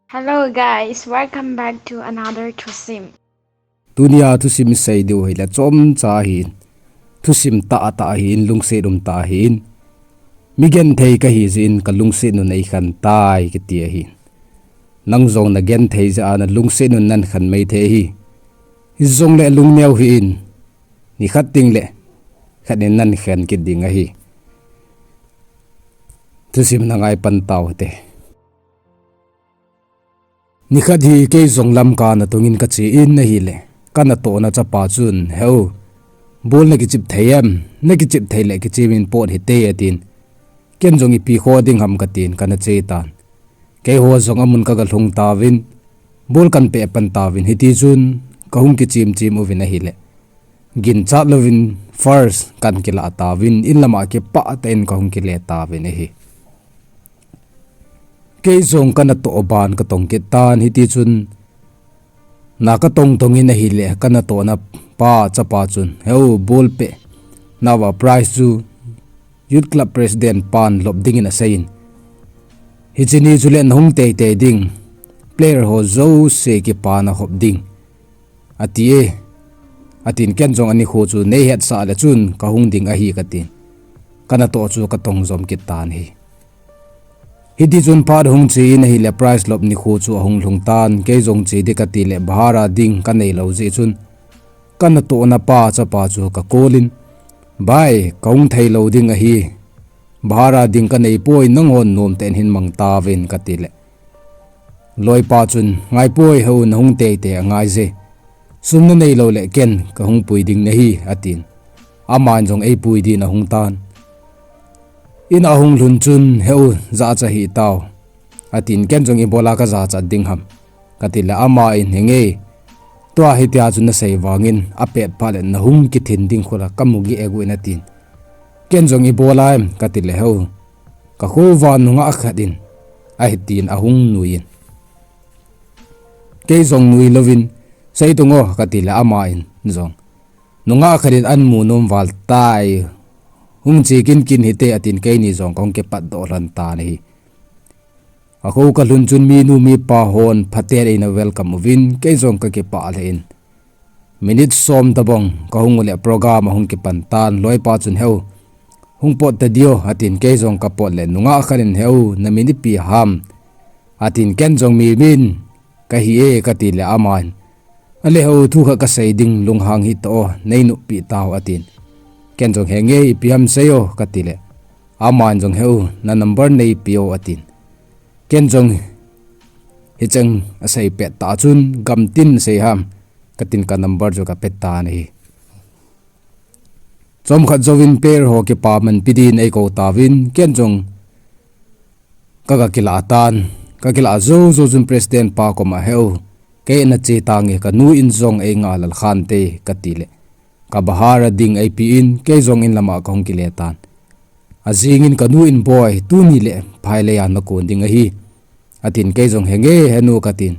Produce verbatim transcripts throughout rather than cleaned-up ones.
Hello guys, welcome back to another thusim. Tunia thusim isei diu hile chomcha ahin. Thusim tahtah ahin, lungset umtah ahin. Mi genthei kahi jeh in kalungset un eikhen tai kiti ahin. Nang jong nagenthei jeh a nalungset un nahin khen mai thei ahi. Hijongle lungneo hih in. Nikhat tengle khat in nahin khen kit ding ahi. Thusim nangai pan tau hite. Nikhat hi kei jong Lamka natong in kache in ahile, kanatohna chapa chun, Heu, ball nakichep thei em? Nakichep thei le kichep in pot hite, atin. Ken jong ipi kho ding ham katin, kana che tan. Keiho jong amun kaga lhung tauvin, ball kahin peh pan tauvin, hitichun kahung kichep chep uvin ahile, ginchat louvin first kahin kilah tauvin, in lama kipah tah in kahung kile tauvin ahi. Kei jong kanatoh ban katong kit tan, hitichun na katong tong in ahile, kanatohna pa chapa chun, Heu, ball peh nauva prize chu Youth Club President pan lop dingin aseiyin, hiche ni chule nahung teitei ding, player ho jouse kipana hop ding, ati e. Atin, ken jong anikho chu neihetsah le chun kahung ding ahi katin, kanatoh chu katong jom kit tan ahi. Hitichun phat ahung che in ahile, prize lop nikho chu ahung lhung tan, kei jong che ding katile bahar a ding kaneilou jeh chun, kanatohna pa chapa chu ka call in, Bai, kahung theilou ding ahi. Bahar a ding kaneipoi, nanghon nomtah in hin mang tauvin katile, loipa chun, Ngaipoi, Heu, nahung teitei angaije. Sum naneilou le ken kahung pui ding nahi, atin. Aman jong eipui din ahung tan. In ahung lhun chun, Heu, jachat hih tau, atin, ken jong ibola kajachat ding ham katile, aman, Henge, tua hitia chu nasei vangin apet phat le nahung kithin ding khula kamu geh e gu in, atin. Ken jong ibola em katile, Heu, kakho uva nungah khat in ahitin ahung nuiyin, kei jong nui louvin, Seitung o, katile, aman jong, Nungah khat in ahin mu nom val tai, hung che kin kin hite, atin, keini jong kahung kipatdoh lhon tan ahi. Akho kalhun chun minu mipa hon phaten eina welcome uvin, kei jong kakipah lheh in, minute som tobang kahung ule program ahung kipan tan, loipa chun, Heu, hung pot tadi o, atin, kei jong kapot le nungah khat in, Heu, namin ipi ham? Atin, ken jong, Mi Min kahi e, katile, aman, Ale Heu, thu khat kasei ding, lunghang hih tao, neinoppi tao, atin. Ken jong, Henge, ipi ham sei o, katile, aman jong, Heu, na number neipe o, atin. Ken jong, Hicheng asei pet tah chun, Gamtin sei ham, katin, ka number chu kape tan ahi. Chomkhat jouvin player ho kipamanpi din eikou tauvin, ken jong kaga kilah tan, kakilah jou jou chun president pa koma, Heu, kei nache tange, kanu in jong eingahlel khante, katile, kabahar a ding eipe in, kei jong in lama kahung kile tan. Ajingin kanu in, Boi, tuni le phailei a nakon ding ahi, atin, kei jong, Henge, henu, katin,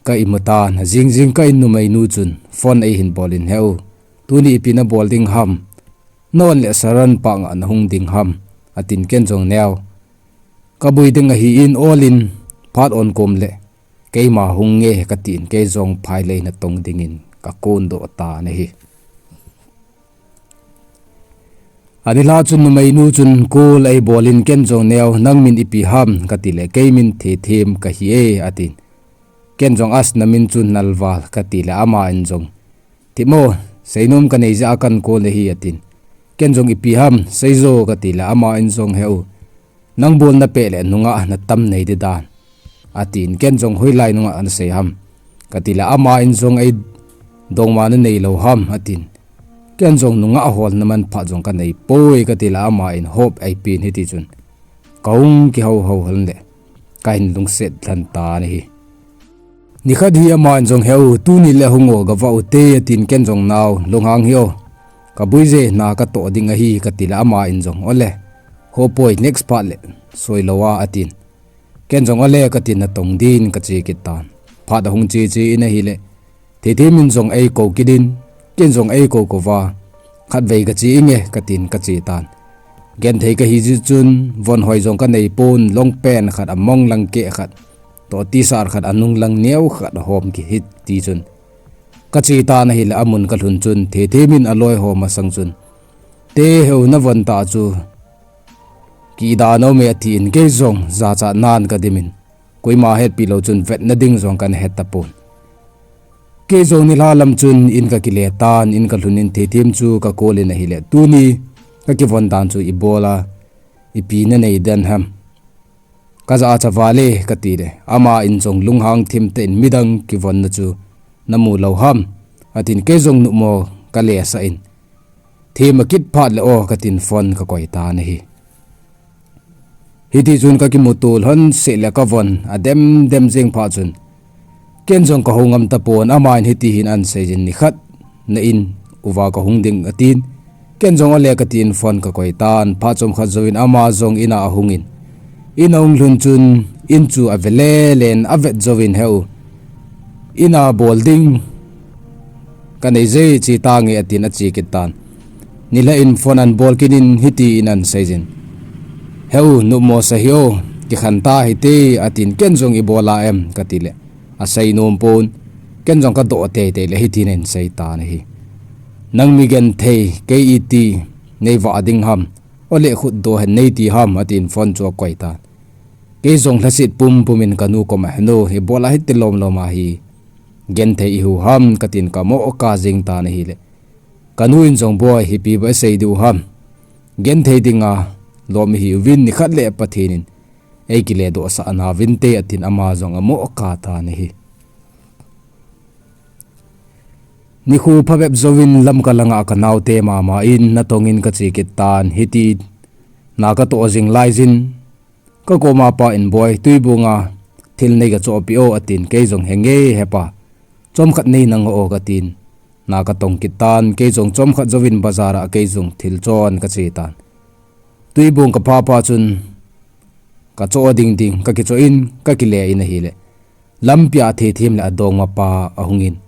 ka imu tan. Ajing jing ka in numeinu chun phone eihin bol in, Heu, tuni ipi nabol ding ham? Na-on le saran panga nahung ding ham? atin, ken jong, Neo, kabui ding ahin, ol in, phat on kom le keima hung nge, katin, kei jong phailei natong dingin kakondoh tan ahi. Anilhah chun numeinu chun call eibol in, ken jong, Neo, nang min ipi ham? katile, Kei min Thethem kahi e, atin. Ken jong, As, namin chu Nalval, katile, aman jong, Thimo, seinom kanei jeh a kahin call ahi, atin. Ken jong, Ipi ham, seijo, katile, aman jong, Heu, nang bol napeh le nungah natam nei ding dan, atin. Ken jong, Hoilai nungah nasei ham? katile, aman jong, Eidongma naneilou ham? atin. Ken jong, Nungah holna manpha jong kaneipoi, katile, aman hope eipen, hitichun kahung kihouhou lhon le kahin lungset lhon tan ahi. Nikhat hi aman jong, Heu, tuni le hung o, gavah ute, atin, ken jong, Nao, lunghang hih o, kabuije, na katoh ding ahi, katile, aman jong, Ole, hopoi, next phat le soi lou a, atin. Ken jong, Ole, katin, natong din kache kit tan. Phat ahung cheche in ahile, Thethem in jong eikou kit in, ken jong eikou kouva, Khatvei kache inge, katin, kache tan. Genthei kahi jeh chun von hoi jong kaneipon, long pant khat, among lang keh khat, toh tisar khat anung lang neo khat ahom kihit ti chun. Kache tan ahile amun kalhun chun, Thethem in aloi ho masang chun, Te heu navon ta chu, kida nom e atin, kei jong jachat nan kadimin. Koima hetpi lou chun vetna ding jong kana het tapon. Kei jong nilhah lam chun in kakile tan, in kalhun in Thethem chu kakol in ahile, Tuni kakivon dan chu ibola, ipi nanei den ham? Kajachat vale, kati le, aman jong lunghang thim tah in, Midang kivonna chu namu lou ham? atin, kei jong nuhmo kalesah in, Them akit phat le o, katin phone kakoi tan ahi. Hiti chun kakimuto lhon seh le kavon adem dem jeng phat chun, ken jong kahung ngam tapon, aman hiti hin ahin seijin, Nikhat na in uva kahung ding, atin. Ken jong ole katin phone kakoi tan, phat chomkhat jouvin ama jong in a ahungin, in ahung lhun chun in chu ave lele in avet jouvin, Heu, in a bol ding kanei je, che tange, atin ache kit tan. Nilhah in phone ahin bol kit in hiti in ahin seijin, Heu, nuhmo sa hih o, kikhen ta hite, atin, ken jong Ibola em? kati le, asei nom pon, ken jong kadoh teitei le hitin ahin sei tan ahi, Nang mi genthei, kei iti nei vah ding ham, ole khutdoh hen nei ti ham, atin phone chu akoi tan. Kei jong lhaset pumpum in kanu koma, Henu, Ibola hiti lomlom a hi genthei ihiu ham, katin kamo kah jeng tan ahile, kanu in jong, Boi, ipi bou isei diu ham, genthei dinga lom ihiuvin, nikhat le Pathen in eikile dohsah nauvinte, atin ama jong amo kah tan ahi. Nikho phabep jouvin Lamka langa kanaote mama in natong in kache kit tan, hiti na katoh jing laijin, kakoma pa in, Boi, Tuibong a thil nei kachohpeh o, atin, kei jong, Henge hepa, chomkhat nei nangoh o, katin, na katong kit tan, kei jong chomkhat jouvin bazar a kei jong thil chon kache tan. Tuibong kaphah phat chun kachoh ding ding kakichoh in kakile in ahile, lampia Thethem le adongmapa ahungin,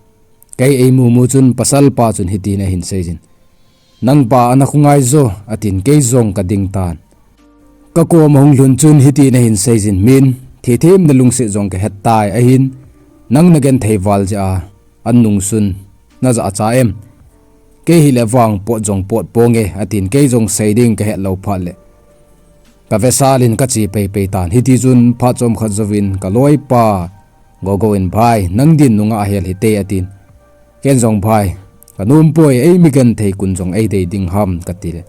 kei eimumu chun pasalpa chun hitin ahin seijin, Nangpa ana khongai jo, atin, kei jong kading tan. Kakoma hung lhun chun hitin ahin seijin, Min, Thethem, nalungset jong kahet tai, ahin, nang nagenthei val jeh a an nungsun najahcha em? Kei hile vang pot jong pot ponge, atin, kei jong sei ding kahet lou phat le, kavesal in kache peipei tan. Hiti chun phat chomkhat jouvin kaloipa Gogo in, Bhai, nang din nungah hel hite, atin, ken jong, Bhai, kanom poi, eimi genthei kun jong eidei ding ham, kati le,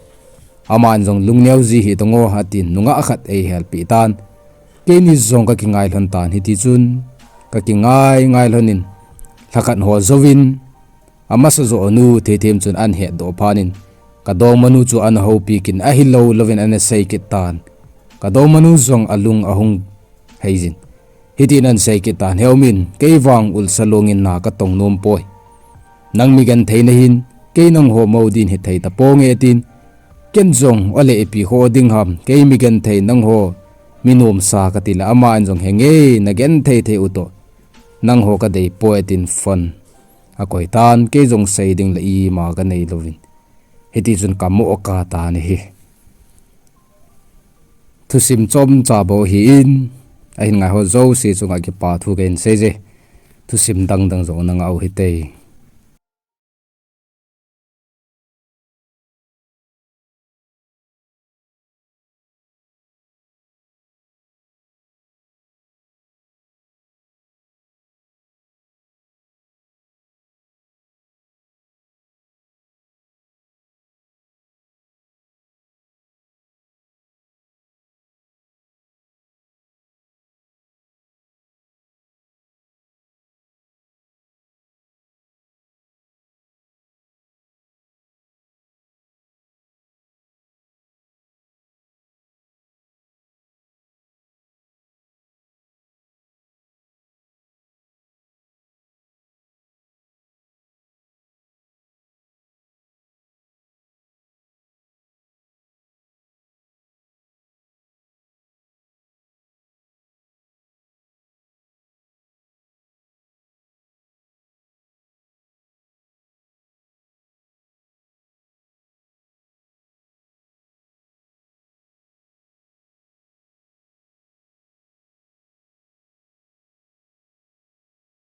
aman jong, Lungneo ji hih tan o, atin, nungah khat eihelpeh tan. Keini jong kakingai lhon tan, hiti chun kakingai ngai lhon in, lhakhat ho jouvin, amasa joh nu Thethem chun ahin hetdoh phat in, kadongmanu chu ana houpi kit in, ahilou louvin ana sei kit tan. Kadongmanu jong alung ahung heijin, hitin ahin sei kit tan, Heu Min, kei vang ulsa lungin na katong nom poi. Nang mi genthei nahin, kei nangho mou din hithei taponge, atin, ken jong, Ole ipi khoh ding ham, kei mi genthei, nangho mi nomsa, kati le, aman jong, Henge, nagenthei thei u toh nangho kadei poi, atin phone akoi tan, kei jong sei ding le ima kanei louvin, hiti chun kamo kah tan ahi. Thusim chomcha bou ahin, ahin ngaiho jouse chunga kipa thu kahin seije. Thusim dangdang jong nangah uhite.